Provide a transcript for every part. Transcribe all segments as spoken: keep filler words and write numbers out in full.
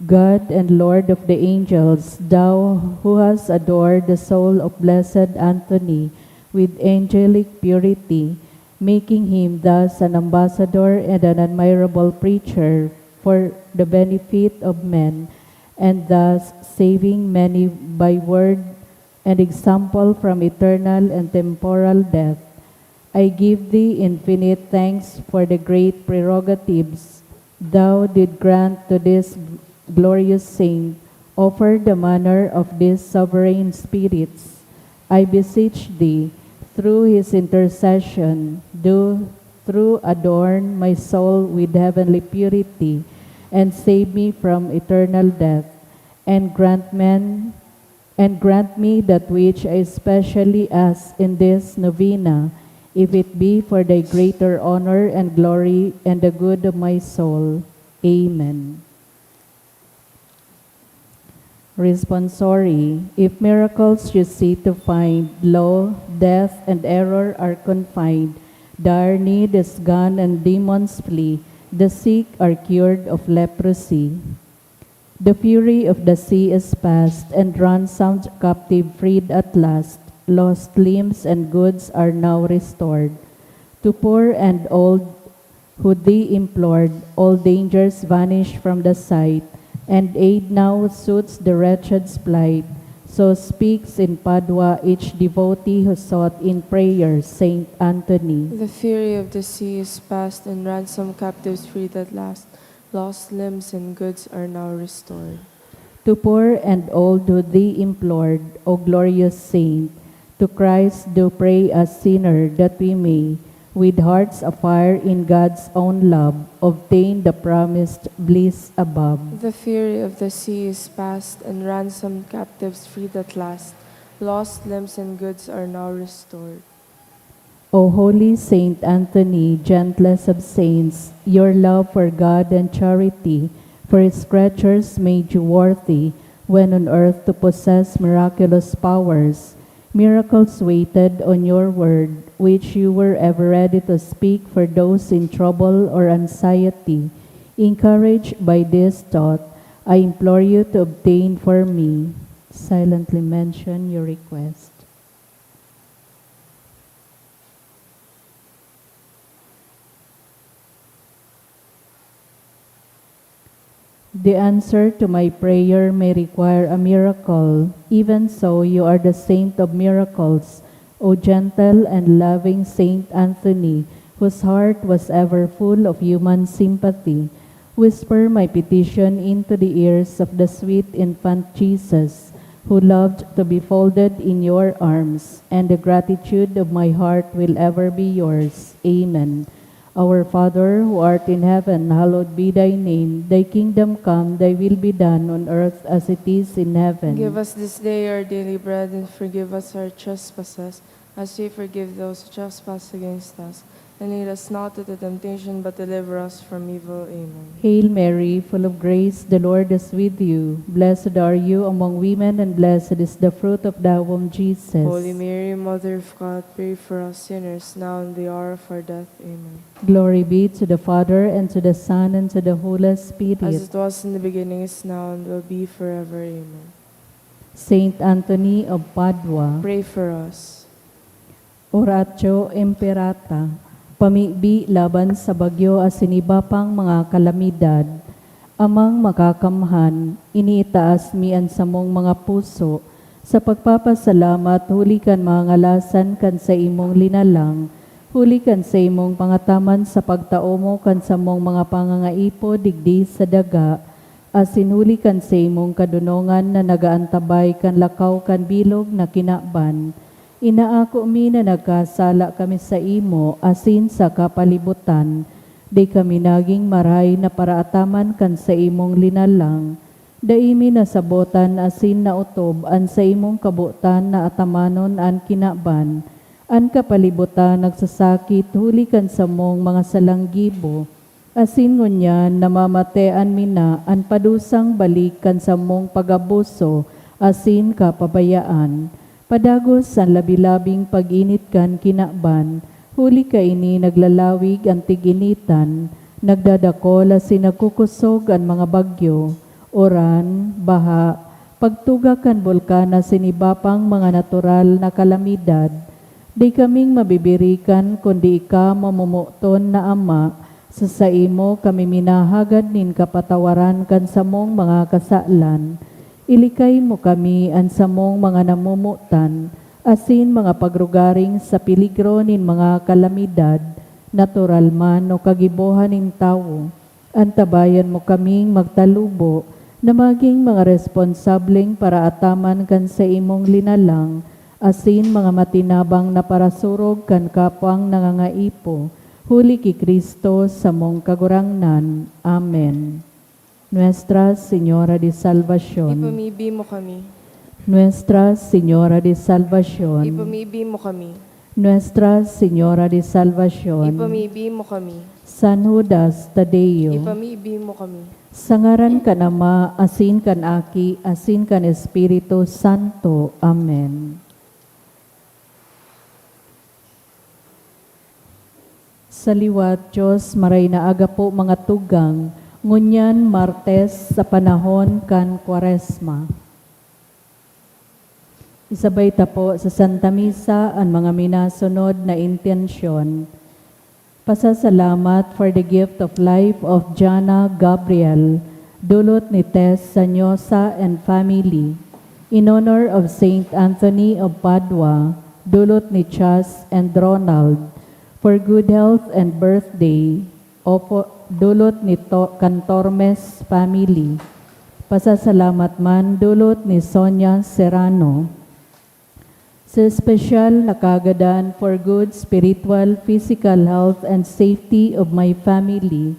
God and Lord of the angels, thou who hast adorned the soul of blessed Anthony with angelic purity, making him thus an ambassador and an admirable preacher for the benefit of men, and thus saving many by word and example from eternal and temporal death. I give thee infinite thanks for the great prerogatives thou did grant to this glorious saint, offered the manner of these sovereign spirits. I beseech thee, through his intercession, do thou adorn my soul with heavenly purity, and save me from eternal death, and grant men and grant me that which I especially ask in this novena, if it be for thy greater honor and glory and the good of my soul. Amen. Responsory. If miracles you seek to find, lo, death and error are confined, dire need is gone and demons flee, the sick are cured of leprosy. The fury of the sea is past, and ransomed captive freed at last, lost limbs and goods are now restored. To poor and old who thee implored, all dangers vanish from the sight, and aid now suits the wretched's plight. So speaks in Padua each devotee who sought in prayer Saint Anthony. The fury of the sea is past, and ransomed captives freed at last. Lost limbs and goods are now restored. To poor and old who thee implored, O glorious saint, to Christ do pray as sinner, that we may, with hearts afire in God's own love, obtain the promised bliss above. The fury of the sea is past, and ransomed captives freed at last. Lost limbs and goods are now restored. O holy Saint Anthony, gentlest of saints, your love for God and charity for his creatures made you worthy, when on earth, to possess miraculous powers. Miracles waited on your word, which you were ever ready to speak for those in trouble or anxiety. Encouraged by this thought, I implore you to obtain for me. Silently mention your request. The answer to my prayer may require a miracle. Even so, you are the saint of miracles, O gentle and loving Saint Anthony, whose heart was ever full of human sympathy. Whisper my petition into the ears of the sweet infant Jesus, who loved to be folded in your arms, and the gratitude of my heart will ever be yours. Amen. Our Father, who art in heaven, hallowed be thy name. Thy kingdom come, thy will be done on earth as it is in heaven. Give us this day our daily bread, and forgive us our trespasses, as we forgive those who trespass against us. And lead us not into temptation, but deliver us from evil. Amen. Hail Mary, full of grace, the Lord is with you. Blessed are you among women, and blessed is the fruit of thy womb, Jesus. Holy Mary, Mother of God, pray for us sinners, now and the hour of our death. Amen. Glory be to the Father, and to the Son, and to the Holy Spirit. As it was in the beginning, is now, and will be forever. Amen. Saint Anthony of Padua. Pray for us. Oratio Imperata, pamibi laban sa bagyo asin iba pang mga kalamidad. Amang Makakamhan, iniitaas mi an samong mga puso sa pagpapasalamat huli kan mga ngalasan kan saimong linalang, huli kan saimong pangataman sa pagtao mo kan samong mga pangangaipo digdi sa daga, asin huli kan saimong kadonongan na nagaantabay kan lakaw kan bilog na kinaban. Inaako mi na nagkasala kami saimo asin sa kapalibutan. Dai kami nagin marahay na paraataman kan saimong linalang. Dai mi nasabotan asin naotob an saimong kabotan na atamanon an kinaban. An kapalibutan nagsasakit huli kan samong mga salang gibo. Asin ngunyan namamatean mi na an padusang balik kan samong pag-abuso asin kapabayaan. Padagos an labi-labing pag-init kan kinaban, huli kaini naglalawig an tig-initan, nagdadakol asin nagkukosog an mga bagyo. Uran, baha, pagtuga kan bulkan asin iba pang mga natural na kalamidad, di kaming mabibirikan kundi ika mamomoton na Ama, sa saimo kami minahagad nin kapatawaran kan samong mga kasalan. Ilikay mo kami an samong mga namomotan asin mga pagrugaring sa peligro nin mga kalamidad, natural man o kagibohan nin tawo. Antabayan mo kaming magtalubo na magin mga responsableng paraataman kan saimong linalang asin mga matinabang na parasurog kan kapwang nangangaipo, huli ki Cristo samong Kagurangnan. Amen. Nuestra Señora de Salvacion. Ipamibi mo kami. Nuestra Señora de Salvacion. Ipamibi mo kami. Nuestra Señora de Salvacion. Ipamibi mo kami. San Judas Tadeo. Ipamibi mo kami. Sa ngaran kan Ama, asin kan Aki, asin kan Espiritu Santo. Amen. Sa liwat, Diyos, maray na aga po, mga tugang, ngunyan Martes sa panahon kan Kwaresma. Isabay ta po sa Santa Misa an mga minasunod na intensyon. Pasasalamat for the gift of life of Jana Gabriel, dulot ni Tess Sanyosa and family. In honor of Saint Anthony of Padua, dulot ni Chas and Ronald. For good health and birthday, opo, dulot ni To-, Cantormes family. Pasasalamat man, dulot ni Sonia Serrano. Sa espesyal na kagadan for good spiritual, physical health and safety of my family,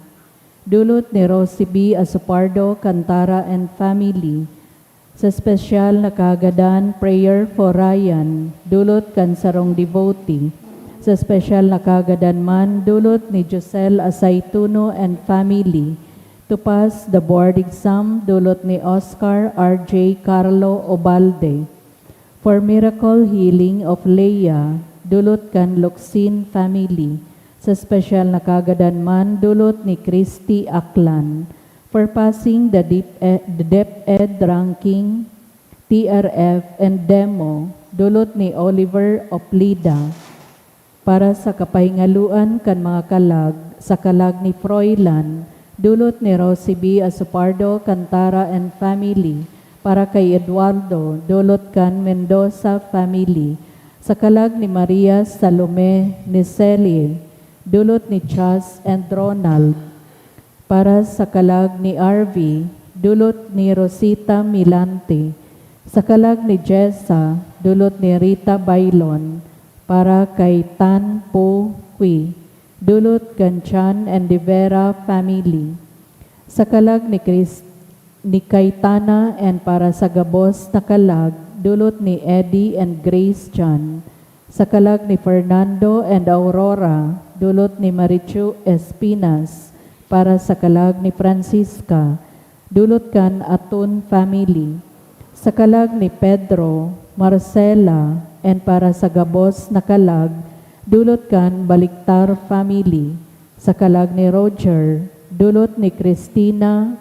dulot ni Rosie B Asopardo Cantara and family. Sa espesyal na kagadan, prayer for Ryan, dulot kan sarong devotee. Sa espesyal na kagadan man, dulot ni Josel Asaituno and family. To pass the board exam, dulot ni Oscar R J Carlo Obalde. For miracle healing of Leah, dulot kan Locsin family. Sa espesyal na kagadan man, dulot ni Christy Aklan. For passing the deep e-, the DepEd ranking, T R F and demo, dulot ni Oliver Oplida. Para sa kapahingaloan kan mga kalag, sa kalag ni Froilan, dulot ni Rosie B Asopardo Cantara and family, para kay Eduardo, dulot kan Mendoza family, sa kalag ni Maria Salome Nicelie, dulot ni Chas and Ronald, para sa kalag ni R V, dulot ni Rosita Milante, sa kalag ni Jessa, dulot ni Rita Bailon, para kay Tan Po Hui, dulot kan Chan and De Vera family, sa kalag ni Chris, ni Kaitana and para sa gabos na kalag, dulot ni Eddie and Grace Chan, sa kalag ni Fernando and Aurora, dulot ni Marichu Espinas, para sa kalag ni Francisca, dulot kan Atun family, sa kalag ni Pedro, Marcela, and para sa gabos na kalag, dulot kan Baliktar family, sa kalag ni Roger, dulot ni Christina,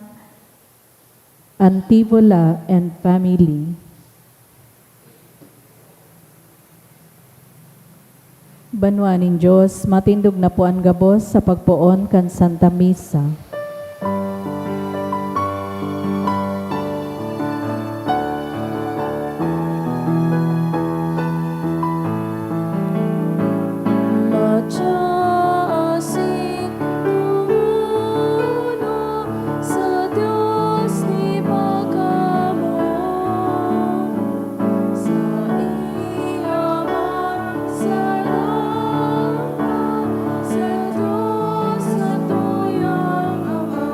Antivola and family. Banwa nin Diyos, matindog na po an gabos sa pagpoon kan Santa Misa. Matyaasing tumano sa Dios ni Pagamo, saiya man sa langit, sa Dios satuyang Ama.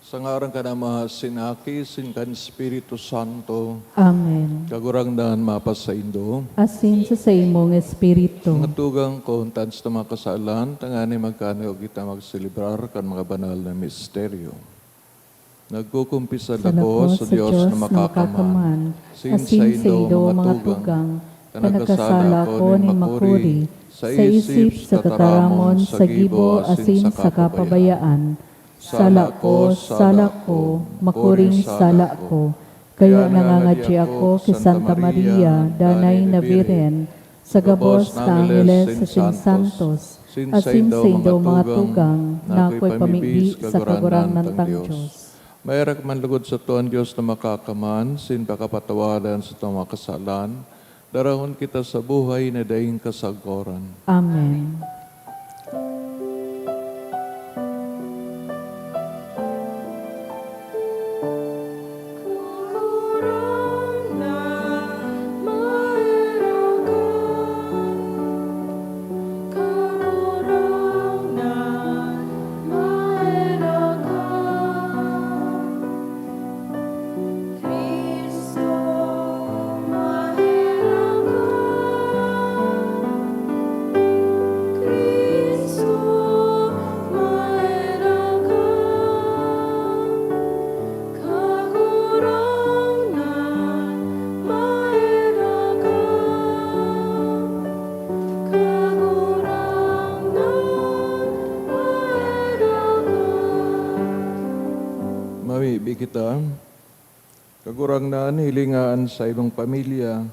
Sa ngaran kan Ama, sin Aki, sin kan Espiritu Santo. Amen. Kagurangnan mapasaindo. Asin sa saimong espiritu. Mga tugang ko, untan sa mga kasalan, tanganing magkaniog kita magselebrar kan mga banal na misteryo. Nagkukumpisal ako sa Dios na makakaman, sin saindo, mga tugang, ta nagkasala ako nin makuri, sa isip, sa tataramon, sa gibo, asin sa kapabayaan. Sala ko, sala ko, makuring sala ko. Kaya nangangadyi ako ki Santa Maria, danay na Birhen, sa gabos na angeles asin santos, asin saindo mga tugang, na ako'y pamibi sa Kagurangnan tang Dios. Maherak man lugod sato an Dios na Makakaman, sin pakapatawadan sa satong mga kasalan, darahon kita sa buhay na daing kasagoran. Amen. Cristo, maherak ka. Cristo, maherak ka. Kagurangnan, maherak ka. Kagurangnan, maherak ka. Mamibi kita. Kagurangnan, hilinga an saimong pamilya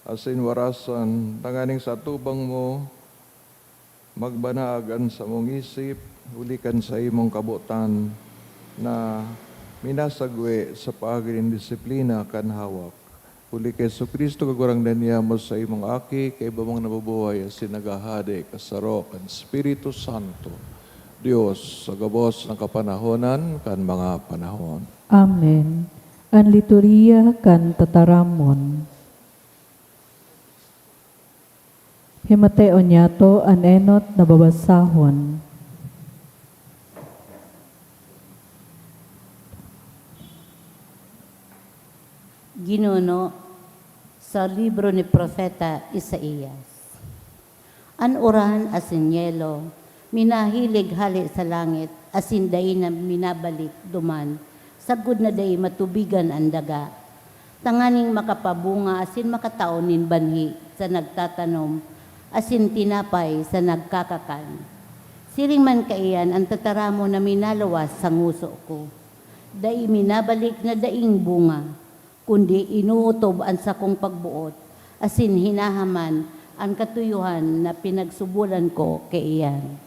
asin warasan tanganing sa atubang mo magbanaag an samong isip, huli kan saimong kabotan na minasagwe sa paagi nin disiplina kan hawak. Huli ki Jesu-Cristo, Kagurangnan niyamo, saimong Aki, kaiba mang nabubuhay asin naghahade kasaro kan Espiritu Santo, Dios, sa gabos na kapanahonan kan mga panahon. Amen. An liturhiya kan tataramon. Himateon niyato an enot na babasahon. Ginuno, sa libro ni Propeta Isaias. An uran asin yelo minahilig hale sa langit asin dai na minabalik duman, sagkod na dai matubigan an daga, tanganing makapabunga asin makatao nin banhi sa nagtatanom asin tinapay sa nagkakakan. Siring man kaiyan an tataramon na minaluwas sa ngoso ko. Dai minabalik na daing bunga, kundi inootob an sakong pagboot, asin hinahaman an katuyohan na pinagsubolan ko kaiyan.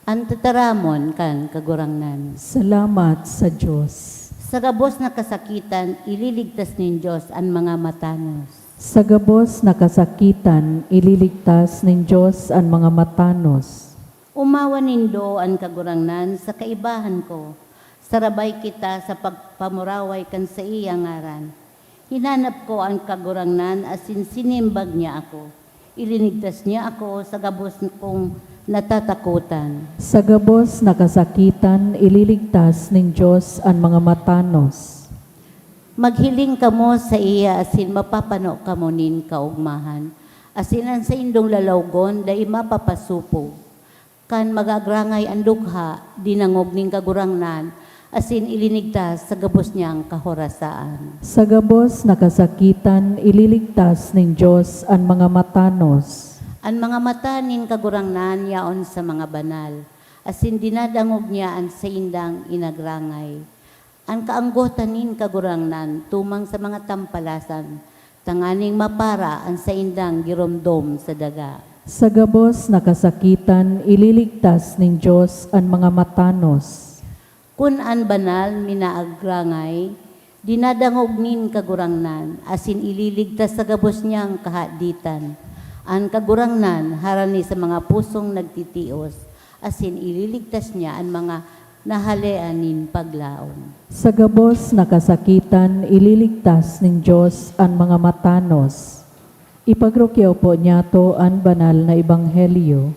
An tataramon kan Kagurangnan. Salamat sa Dios. Sa gabos na kasakitan, ililigtas nin Dios an mga matanos. Sa gabos na kasakitan, ililigtas nin Dios an mga matanos. Omawan nindo an Kagurangnan sa kaibahan ko. Sarabay kita sa pagpamuraway kan saiyang ngaran. Hinanap ko an Kagurangnan asin sinimbag niya ako. Ilinigtas niya ako sa gabos kong natatakotan. Sa gabos na kasakitan, ililigtas nin Dios an mga matanos. Maghiling kamo saiya asin mapapano kamo nin kaogmahan, asin an saindong lalawgon dai mapapasopog. Kan mag-agrangay an dukha, dinangog nin Kagurangnan, asin ilinigtas sa gabos niyang kahorasaan. Sa gabos na kasakitan, ililigtas nin Dios an mga matanos. An mga mata nin Kagurangnan yaon sa mga banal, asin dinadangog niya an saindang inagrangay. An kaanggotan nin Kagurangnan tumang sa mga tampalasan, tanganing mapara an saindang giromdom sa daga. Sa gabos na kasakitan, ililigtas nin Dios an mga matanos. Kun an banal minaagrangay, dinadangog nin Kagurangnan, asin ililigtas sa gabos niyang kahaditan. An Kagurangnan harani sa mga pusong nagtitios, asin ililigtas niya an mga nahalean nin paglaom. Sa gabos na kasakitan, ililigtas nin Dios an mga matanos. Ipagrukyaw po niyato an banal na ebanghelyo.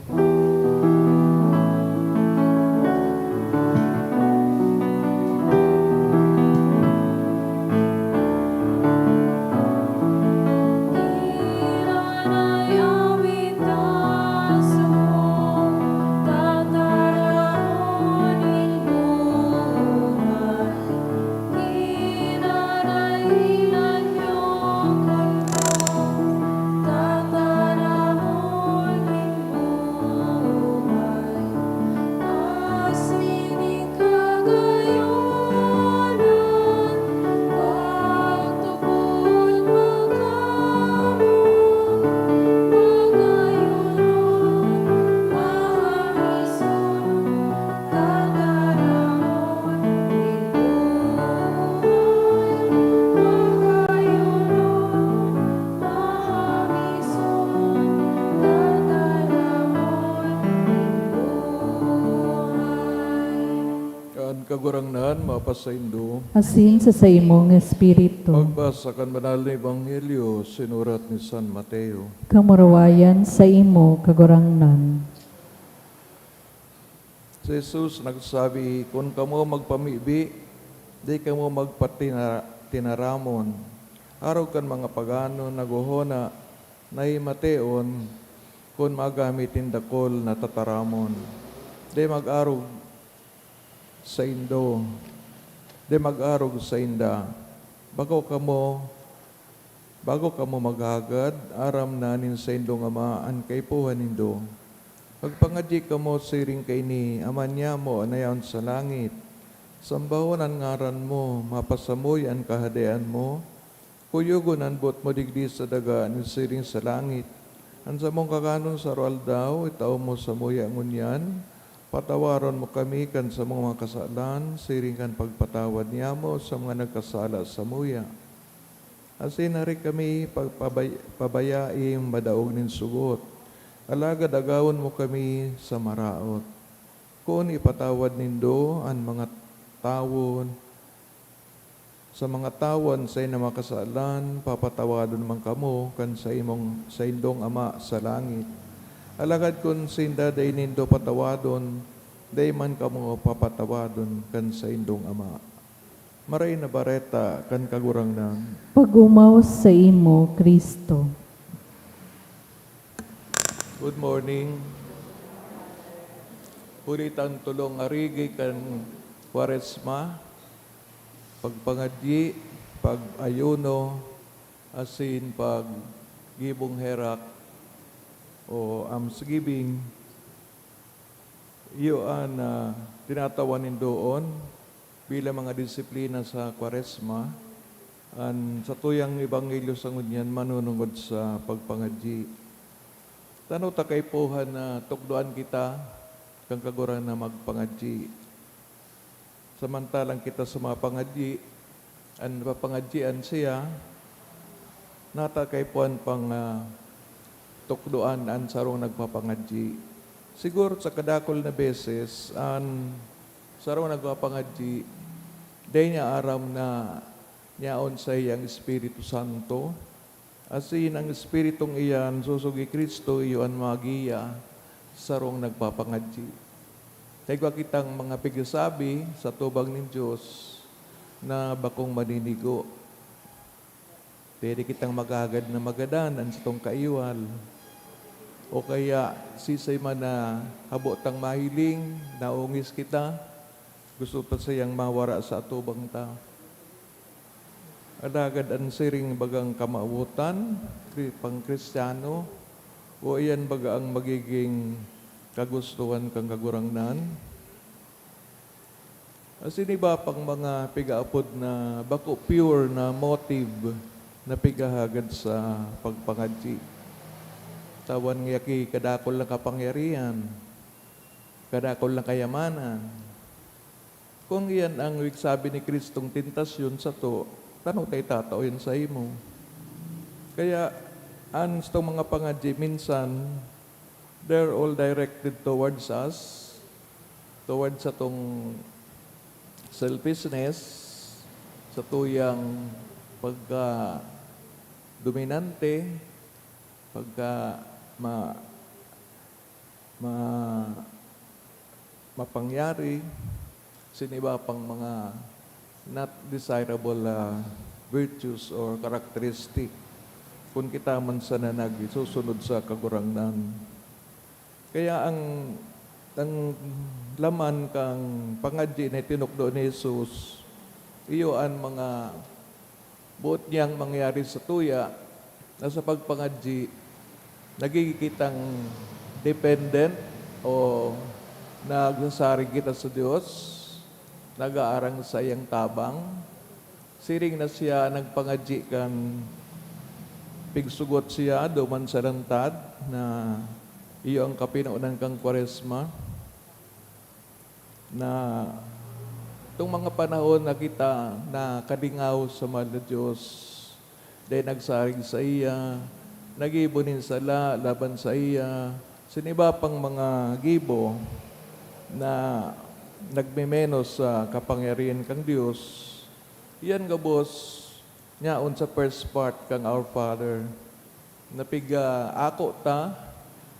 An Kagurangnan mapasaindo. Asin sa saimong espiritu. Pagbasa kan Banal na Ebanghelyo sinurat ni San Mateo. Kamurawayan saimo, Kagurangnan. Si Jesus nagsabi, "Kun kamo magpamibi, di kamo magpatina-, tinaramon. Arog kan mga pagano naghohona na himateon kun magamit nin dakul na tataramon. Di mag-arog saindo, di mag-arog sainda. Bako kamo, bago kamo maghagad, aram na nin saindong Ama an kaipuhan nindo. Magpangadyi kamo siring kaini, Ama niamo na yaon sa langit, sambahon an ngaran mo, mapasamuya an kahadean mo, kuyogon an boot mo digdi sa daga nin siring sa langit. An samong kakanon sa aroaldaw, itao mo samuya ngunyan. Patawaron mo kami kan samong mga kasalan, siring kan pagpatawad niamo sa mga nagkasala samuya. Asin hari kami pagpabay-, pabayaing madaog nin sugot, alagad agawon mo kami sa maraot. Kun ipatawad nindo an mga tawo, sa mga tawo an saindong mga kasalan, papatawadon man kamo kan saimong, saindong Ama sa langit. Alagad kun sinda dai nindo patawadon, dai man kamo papatawadon kan saindong Ama." Maray na Bareta kan Kagurangnan. Pag-omaw saimo, Cristo. Good morning. Huli tang tolong arigi kan Kwaresma, pagpangadyi, pag-ayuno, asin paggibong herak o almsgiving. Iyo an, ah, tinatawan nindoon bilang mga disiplina sa Kwaresma. An satuyang ebanghelyo sa ngunyan manunungod sa pagpangadyi. Tano ta kaipuhan na tukdoan kita kan Kagurangnan na magpangadyi. Samantalang kita sumapangadyi, an papangadyian siya, nata kaipuhan pang, ah, tukdoan an sarong nagpapangadyi. Siguro sa kadakul na beses, an sarong nagpapangadyi, dai niya aram na yaon saiya an Espiritu Santo. Asin an Espiritong iyan, sosog ki Cristo, iyo an magiya sa sarong nagpapangadyi. Ta igwa kitang mga pigsasabi sa atubang nin Dios na bakong maninigo. Pwede kitang maghagad na magadan an satong kaiwal. O kaya, siisay man na habo tang mahiling, naongis kita, gusto ta saiyang mawara sa atubang ta. Alagad an siring bagang kamawotan, kri-, pang-Kristiyano, o iyan baga ang magiging kagustohan kan Kagurangnan? Asin iba pang mga pigaapod na bako pure na motive na pighahagad sa pagpangadyi. Tawan niya ki kadakul na kapangyarihan, kadakul na kayamanan. Kung iyan ang ibig sabi ni Cristong tentasyon sato, tano ta itatao iyan saimo? Kaya, an satong mga pangadyi, minsan, they're all directed towards us, towards satong selfishness, satuyang pagka-dominante, pagka ma-, ma-, mapangyari, asin iba pang mga not desirable, ah, virtues or characteristic, kun kita man sana nagsusunod sa Kagurangnan. Kaya ang, ang laman kan pangadyi na itinukdo ni Jesus, iyo an mga boot niyang mangyari satuya na sa pagpangadyi, nagiging kitang dependent o nagsasarig kita sa Dios. nagaarang sa iyang tabang. Siring na siya nagpangadyi kan pigsugot siya duman sa lantad na iyo ang kapinonan kan Kwaresma, na itong mga panahon na kita nakalingaw sa mahal na Diyos, dahil nagsarig sa iya, nagibo nin sala laban sa iya, sin iba pang mga gibo na nagmemenos sa kapangyarihan kan Dios. Iyan gabos nyaon sa first part kan Our Father, na pig-, ah, ako ta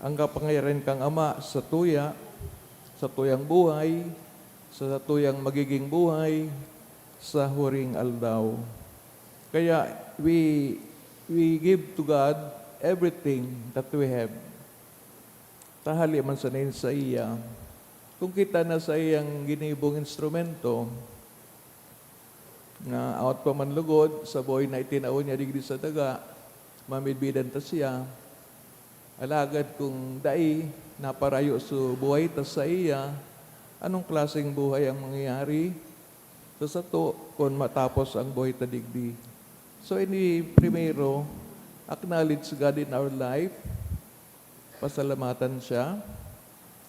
ang kapangyarihan kan Ama sa tuya, sa tuyang buhay, sa satuyang magiging buhay, sa huring aldaw. Kaya, we, we give to God everything that we have. Tahali man sana yun sa iya. Kung kita na sa iyang ginibong instrumento, nga awat pa man lugod sa buhay na itinao niya digdi sa daga, mamidbidan ta siya. Alagad kung dai, naparayo so buhay ta sa iya, anong klaseng buhay ang mangyayari sa sato kun matapos ang buhay ta digdi? So, ini primero, acknowledge God in our life, pasalamatan siya,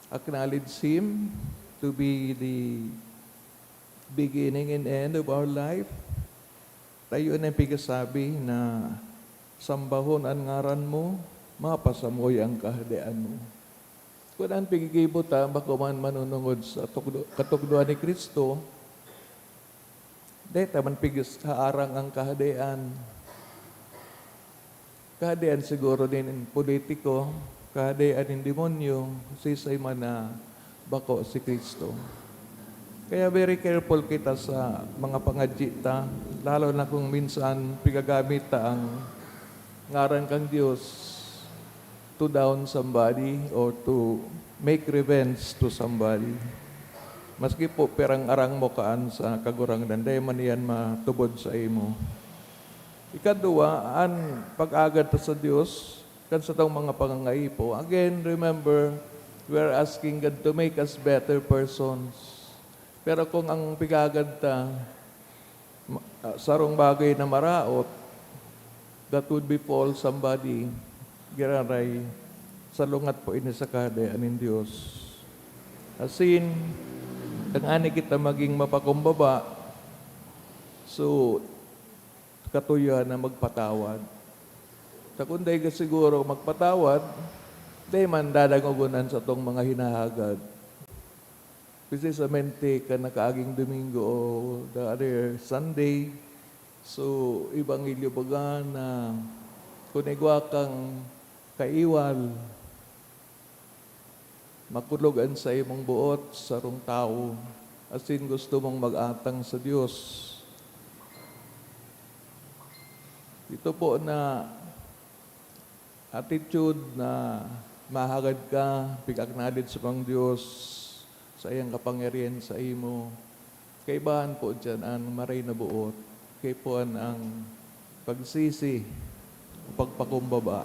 acknowledge Him to be the beginning and end of our life. Tayo na yung pigasabi na, "Sambahon an ngaran mo, mapasamoy ang kahadean mo." Kun an pigigibo ta bako man manunungod sa tukdo-, katukdoan ni Cristo, dai ta man pigis-, haarang ang kahadean. Kahadean siguro nin politiko, kahadean nin demonyo, siisay man na bako si Cristo. Kaya very careful kita sa mga pangadyi ta, lalo na kung minsan pigagamit ta ang ngaran kan Dios to down somebody or to make revenge to somebody. Maski po pirang arang mo kaan sa Kagurangnan, dai man iyan matubod sa imo. Ikadua, an pag-agad ta sa Dios kan satong mga pangangaipo. Again, remember, we are asking God to make us better persons. Pero kung ang pig-agad ta, ma-, ah, sarong bagay na maraot, that would befall somebody, giraray, salungat po ini sa kahadean nin Dios. Asin, tanganing kita maging mapakumbaba, so, katuyohan na magpatawad. Ta kun dai ka siguro magpatawad, dai man dadangogon an satong mga hinahagad. Precisamente kan nakaaging Domingo o the other Sunday, so, ebanghelyo baga na kun igwa kang kaiwal, makulog an saimong boot sa sarong tawo, asin gusto mong mag-atang sa Dios. Ito po na attitude na mahagad ka, pig-acknowledge mo ang Dios, saiyang kapangyarihan sa imo. Kaibahan po diyan an maray na boot, kaipuhan ang pagsisi, pagpakumbaba.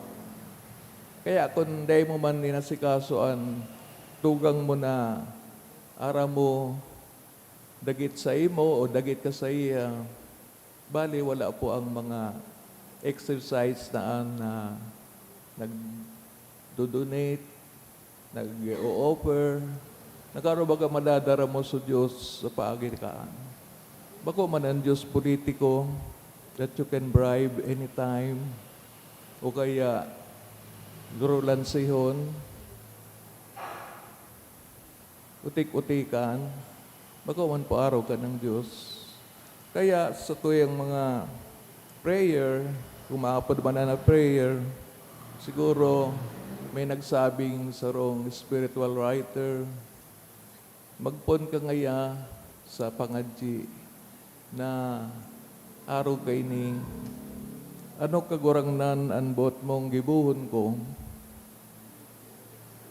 Kaya kun dai mo man inasikaso an tugang mo na aram mo dagit sa imo o dagit ka saiya, bale wala po ang mga exercise na an, ah, nagdo-donate, nag-o-offer, nagkaro baga madadara mo sa Dios sa paagi kaan. Bako man an Dios politiko that you can bribe anytime o kaya grulansihon, utik-utikan, bako man po arog kan Dios. Kaya sa tuyang mga prayer, kung maapod man na prayer, siguro may nagsabing sarong spiritual writer, "Magpoon ka ngaya sa pangadyi na arog kaini, 'Ano, Kagurangnan, an boot mong gibohon ko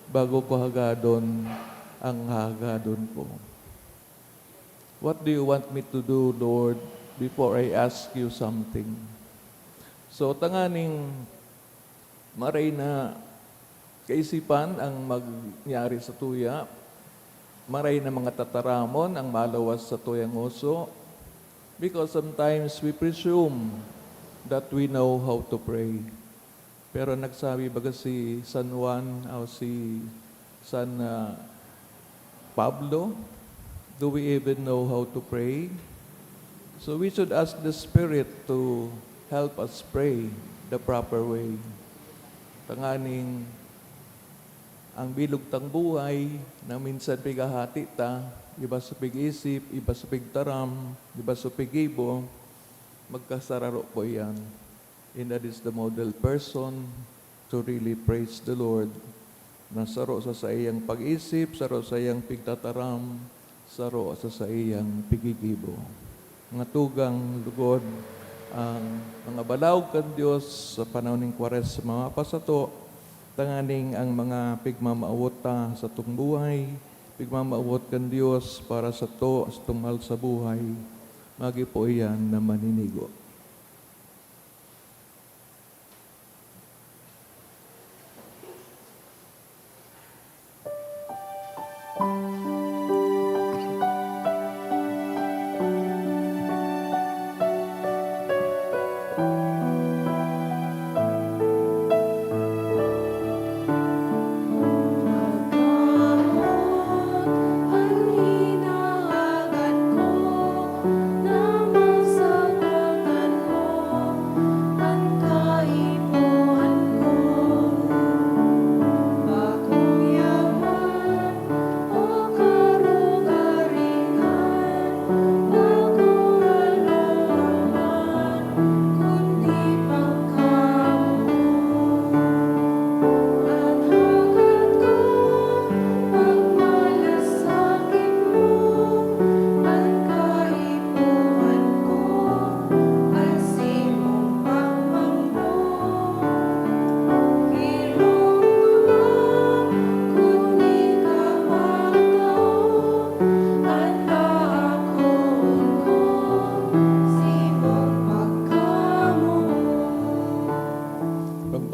bago ko hagadon ang hahagadon ko?'" What do you want me to do, Lord, before I ask you something? So, tanganing maray na kaisipan ang mangyari sa tuya, Maray na mga tataramon ang maluwas sa tuyang oso, because sometimes we presume that we know how to pray. Pero nagsabi baga si San Juan o si San, ah, Pablo, "Do we even know how to pray?" So we should ask the Spirit to help us pray the proper way. Tanganing ang bilog tang buhay na minsan pighahati ta, iba sa pig-isip, iba sa pigtaram, iba sa piggibo, magkasararo po iyan. And that is the model person to really praise the Lord, na saro sa saiyang pag-isip, saro sa iyang pigtataram, saro sa saiyang piggigibo. Mga tugang, lugod, ang mga balaog kan Dios sa panahon nin Kwaresma mapasato, tanganing ang mga pigmamawot ta sa satong buhay, pigmamawot kan Dios para sato, sa satong mahal sa buhay, magi po iyan na maninigo.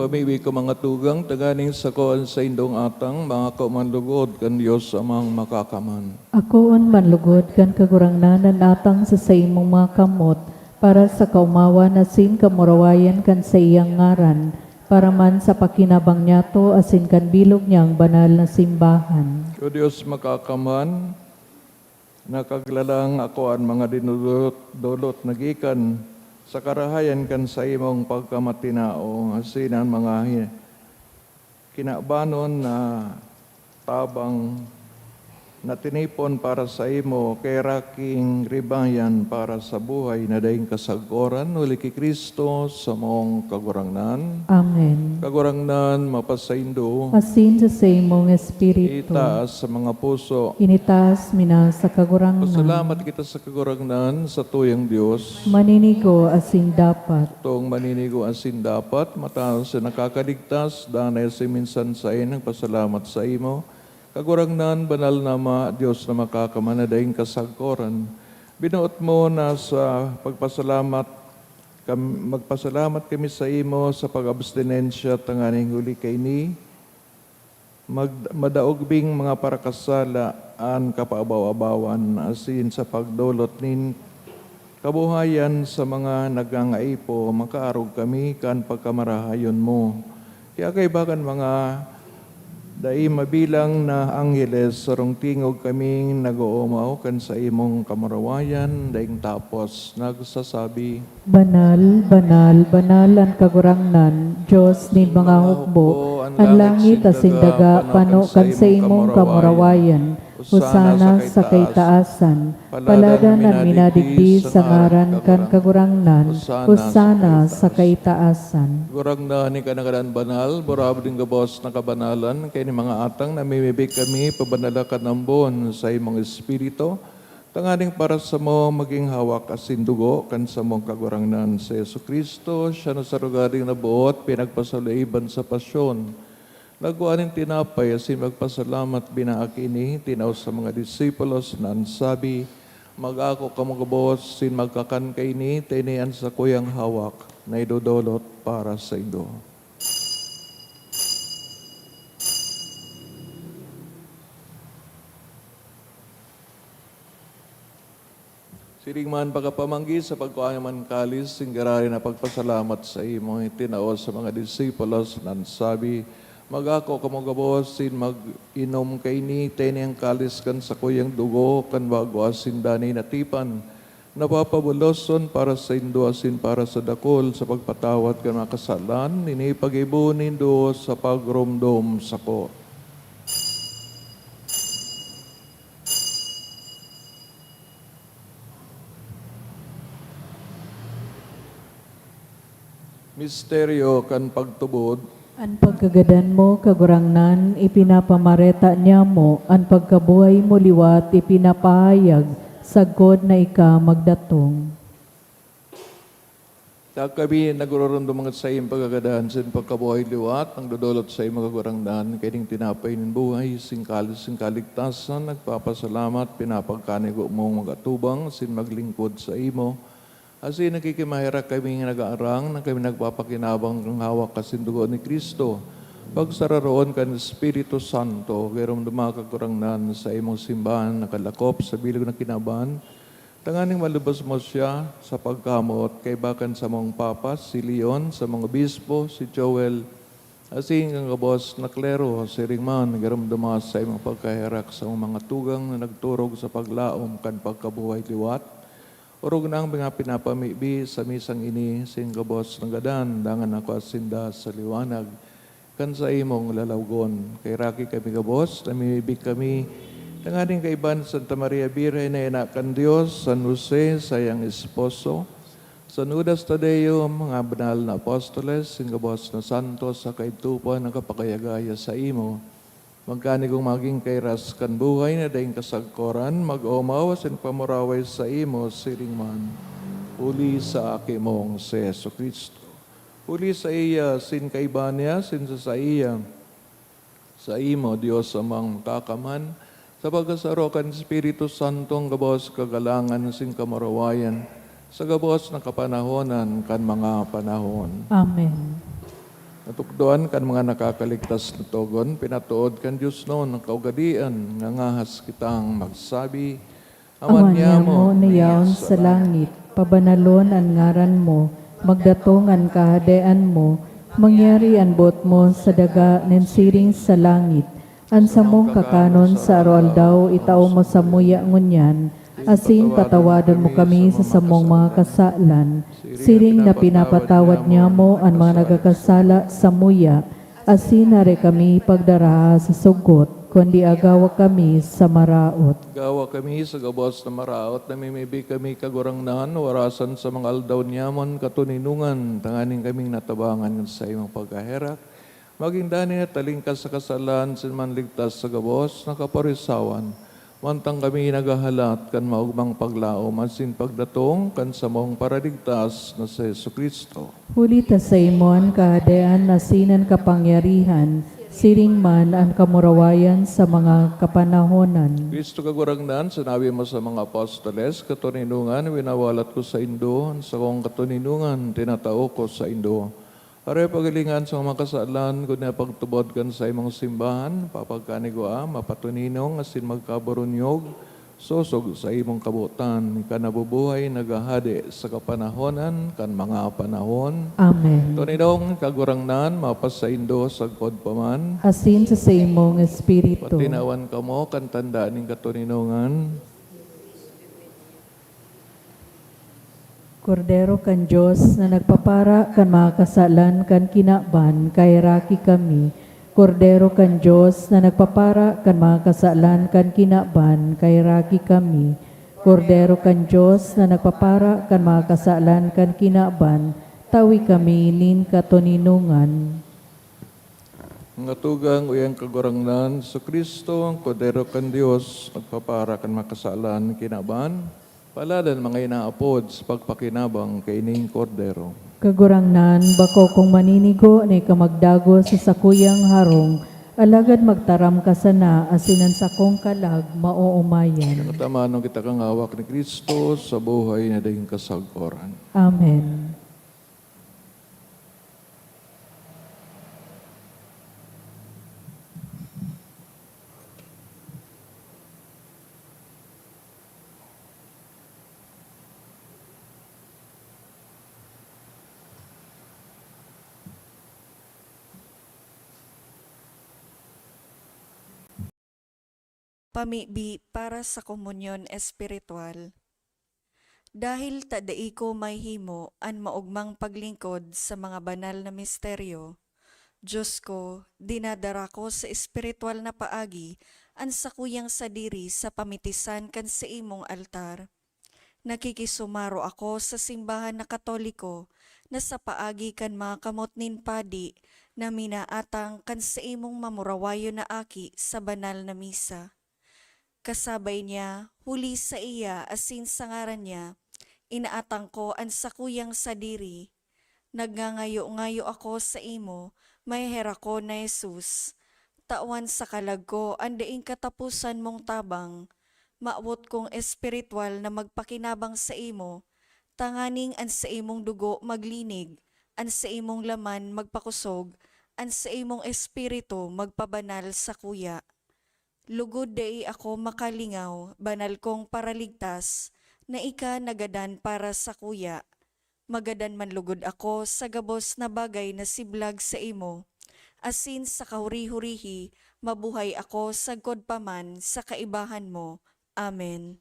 Pagpamibi ko, mga tugang, tanganing sako an saindong atang, mangako man lugod kan Dios Amang Makakaman. Akoon man lugod kan Kagurangnan an atang sa saimong mga kamot, para sa kaomawan asin kamurawayan kan saiyang ngaran, para man sa pakinabang niyato asin kan bilog niyang banal na simbahan. O Dios Makakaman, nakaglalang ako an mga dinudulot-dulot na gikan sa karahayan kan saimong pagkamatinao, asin an mga hi-, kinabanon na tabang na tinipon para saimo, kay raking ribayan para sa buhay na daing kasagkoran, huli ki Cristo, samong Kagurangnan. Amen. Kagurangnan, mapasaindo. Asin sa saimong espiritu. Itaas sa mga puso. Initaas mi na sa Kagurangnan. Pasalamat kita sa Kagurangnan, sa tuyang Dios. Maninigo asin dapat. Tong maninigo asin dapat, mataas na nakakaligtas, danay asin minsan saen nagpasalamat saimo, Kagurangnan, banal na Ama, Dios na makakaman na daing kasagkoran. Binoot mo na sa pagpasalamat kam-, magpasalamat kami saimo sa pag-abstinensya, tanganing huli kaini, mag-, madaog bing mga parakasala an kapaabaw-abawan, asin sa pagdolot nin kabuhayan sa mga nagangaipo, makaarog kami kan pagkamarahayon mo. Kaya kaiba kan mga dai mabilang na angheles, sarong tingog kaming nag-oomaw kan saimong kamurawayan, daing tapos nagsasabi, Banal, banal, banal an Kagurangnan, Dios nin mga hukbo, an langit asin daga pano kan saimong kamurawayan. Hosana sa kaitaasan. Paladan an minadigdi sa ngaran kan Kagurangnan. Hosana sa kaitaasan. Kagurangnan, ika na ngadan banal, burabod nin gabos na kabanalan, kaya nin mga atang namimibi kami, pabanala kan ambon sa imong Espiritu, tanganing para samo magin hawak asin dugo kan samong Kagurangnan si Jesu-Cristo, siya na sa rogaring naboot, pinagpasaloiban sa pasyon. Nagkua nin tinapay asin magpasalamat, binaak ini, tinao sa mga disipulos, na an sabi, "Mag-ako kamo gabos asin magkakan kaini, ta ini an sakuyang hawak na idodolot para saindo." Siring man, pagkapamanggi sa pagkua man kalis, singgararin na pagpasalamat sa imo, itinao sa mga disipulos, nan sabi, "Mag-ako kamo gabos sin mag-inom kaini, ta ini an kalis kan sakuyang dugo kan bago asin danay na tipan, na papabuloson para saindo asin para sa dakul sa pagpatawad kan mga kasalan. Ini paggibo nindo sa pagromdom sako." Misteryo kan pagtubod. An pagkagadan mo, Kagurangnan, ipinapamareta niamo; an pagkabuhay mo liwat ipinapahayag, sagkod na ika magdatong. Ta kami nagdodolot saimong pagkagadan sin pagkabuhay liwat, nagdodolot saimo, Kagurangnan, kaining tinapay nin buhay, sin kalis nin kaligtasan, nagpapasalamat, pinapagkanigo mong mag-atubang asin maglingkod saimo. Asin nakikimaherak kaming nag-aarang na kami nagpapakinabang kan hawak asin dugo ni Cristo, pagsararoon kan Espiritu Santo. Giromdoma, Kagurangnan, saimong simbahan na nakalakop sa bilog na kinaban, tanganing malubos mo siya sa pagkamot, kaiba kan samong Papa, si Leon, samong obispo, si Joel, asin kan gabos na klero. Siring man, giromdoma saimong pagkaherak samong mga tugang na nagturog sa paglaom kan pagkabuhay liwat. Orog na ang mga pinapamibi sa misang ini sin gabos na gadan, dangan nakua sinda sa liwanag kan saimong lalawgon. Kaheraki kami gabos, namimibi kami tanganing kaiba ni Santa Maria Birhen na ina kan Dios, San Jose, saiyang esposo, San Judas Tadeo, mga banal na apostoles, sin gabos na santos sa kaidto pa nakapakayagaya saimo, magkanigong magin kairas kan buhay na daing kasagkoran, mag-omaw asin pamuraway saimo siring man, huli sa Aki mong si Jesu-Cristo. Huli saiya, sin kaiba niya, sin sa saiya, saimo, Dios Amang Makakaman, sa pagkasaro kan Espiritu Santo, an gabos kagalangan asin kamurawayan, sa gabos na kapanahonan kan mga panahon. Amen. Natukdoan kan mga nakakaligtas na togon, pinatood kan Dios noon an kaugadian, ngangahas kitang magsabi, Ama niamo na yaon sa langit, pabanalon an ngaran mo, magdatong an kahadean mo, mangyari an boot mo sa daga nin siring sa langit. An samong kakanon sa aroaldaw itao mo samuya ngunyan, asin patawadon mo kami sa samong mga kasalan, siring na pinapatawad niamo an mga nagkakasala samuya, asin dai kami pagdaraha sa sugot, kundi agawa kami sa maraot. Gawa kami sa gabos na maraot, namimibi kami, Kagurangnan, warasan sa mga aldaw niamo an katoninongan, tanganing kaming natabangan kan saimong pagkaherak, magin danay na talingkas sa kasalan, asin manligtas sa gabos na kaparisawan, mantang kami naghahalat kan maogmang paglaom asin pagdatong kan samong Paraligtas na si Jesu-Cristo. Huli ta saimo an kahadean asin an kapangyarihan, siring man an kamurawayan sa mga kapanahonan. Cristo Kagurangnan, sinabi mo sa mga apostoles, "Katoninongan winawalat ko saindo, an sakong katoninongan tinatao ko saindo." Aroy paghilingan sa mga kasalan, kundi an pagtubod kan saimong simbahan, papagkanigua, mapatoninong asin magkaburunyog, sosog sa imong kabotan, ika nabubuhay, naghahade sa kapanahonan kan mga panahon. Amen. Toninong, Kagurangnan, mapasaindo sagkod pa man. Asin sa saimong espiritu. Patinawan kamo kan tanda nin katoninongan. Kordero kan Dios na nagpapara kan mga kasalan kan kinaban, kaheraki kami. Kordero kan Dios na nagpapara kan mga kasalan kan kinaban, kaheraki kami. Kordero kan Dios na nagpapara kan mga kasalan kan kinaban, tawi kami nin katoninongan. Mga tugang, uya an Kagurangnan, Jesu-Cristo, an Kordero kan Dios, nagpapara kan mga kasalan kinaban. Palad an mga inaapod sa pagpakinabang kaining Kordero. Kagurangnan, bako kong maninigo na ika magdagos sa sakuyang harong, alagad magtaram ka sana, asin an sakong kalag maoomayan. Katamanon kita kan hawak ni Cristo sa buhay na daing kasagkoran. Amen. Pamibi para sa komunyon espiritual. Dahil ta dai ko mahihimo an maogmang paglingkod sa mga banal na misteryo, Dios ko, dinadara ko sa espiritual na paagi an sakuyang sadiri sa pamitisan kan saimong altar. Nakikisumaro ako sa simbahan na Katoliko na sa paagi kan mga kamot nin padi na minaatang kan saimong mamurawayon na aki sa banal na misa. Kasabay niya, huli saiya asin sa ngaran niya, inaatang ko an sakuyang sadiri. Nagngangayo-ngayo ako saimo, maheherak ko na Jesus. Tawan sa kalag ko an daing kataposan mong tabang. Mawot kong espiritual na magpakinabang saimo, tanganing an saimong dugo maglinig, an saimong laman magpakosog, an saimong espiritu magpabanal sakuya. Lugod dai ako makalingaw, banal kong Paraligtas, na ika nagadan para sakuya. Magadan man lugod ako sa gabos na bagay na siblag saimo, asin sa kahuri-hurihi mabuhay ako sagkod pa man sa kaibahan mo. Amen.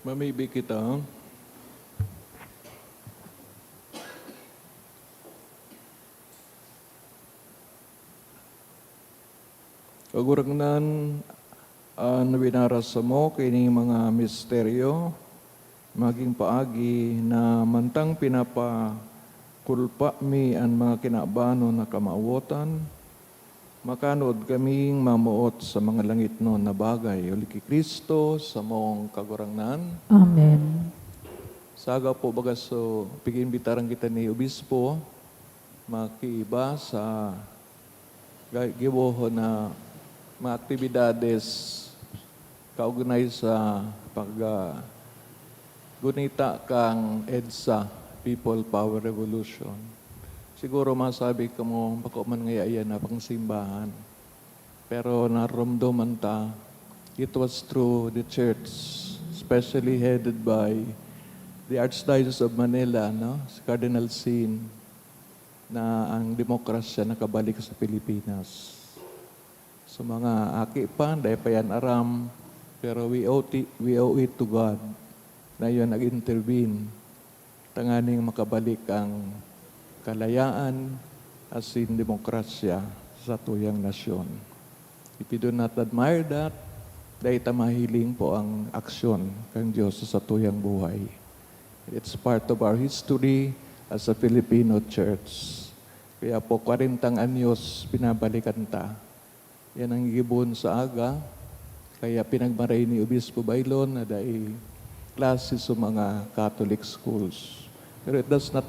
Mamibi kita. Kagurangnan, an winaras mo kining mga misteryo, magin paagi na mantang pinapakulpa mi an mga kinabanon na kamawotan, makanood kaming mamoot sa mga langitnon na bagay, huli ki Cristo, samong Kagurangnan. Amen. Saga po, baga so, pig-imbitaran kita ni Obispo, makiiba sa ga-, gibohon na mga aktibidades kaugnay sa pag, ah, gunita kan EDSA, People Power Revolution. Siguro masabi kamo, bako man ngaya iyan na pangsimbahan. Pero naromdoman ta, it was through the church, especially headed by the Archdiocese of Manila, no? Si Cardinal Sin, na ang demokrasya nakabalik sa Pilipinas. So, mga aki pa, dai pa yan aram, pero we owe it, we owe it to God na yun nag-intervene tanganing makabalik ang kalayaan asin demokrasya sa satuyang nasyon. If you do not admire that, dai ta mahiling po ang aksyon kan Dios sa satuyang buhay. It's part of our history as a Filipino church. Kaya po, kwarentang anyos, binabalikan ta. Yan ang gibohon sa aga. Kaya pinagmaray ni Obispo Baylon na dai klase sa mga Catholic schools. Pero it does not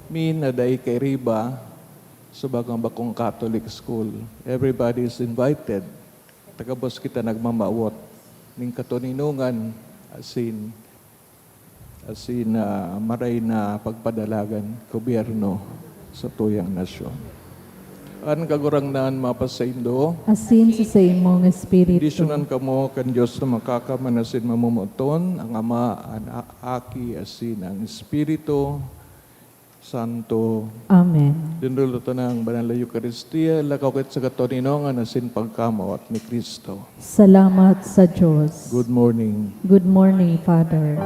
mean na dai kairiba sa mga bakong Catholic school. Everybody is invited. Tagabos kita nagmamawot ning katoninongan asin, asin, ah, maray na pagpadalagan gobyerno sa tuyang nasyon. An Kagurangnan mapasaindo. Asin sa saimong espiritu. Bendisyunan kamo kan Dios na Makakamanasin Mamomoton, ang Ama, an A- Aki, asin ang Espiritu Santo. Amen. Dinulutan na ang Banal na Eukaristia, lakaw kit sa katoninongan asin pagkamoot ni Cristo. Salamat sa Diyos. Good morning. Good morning, Father.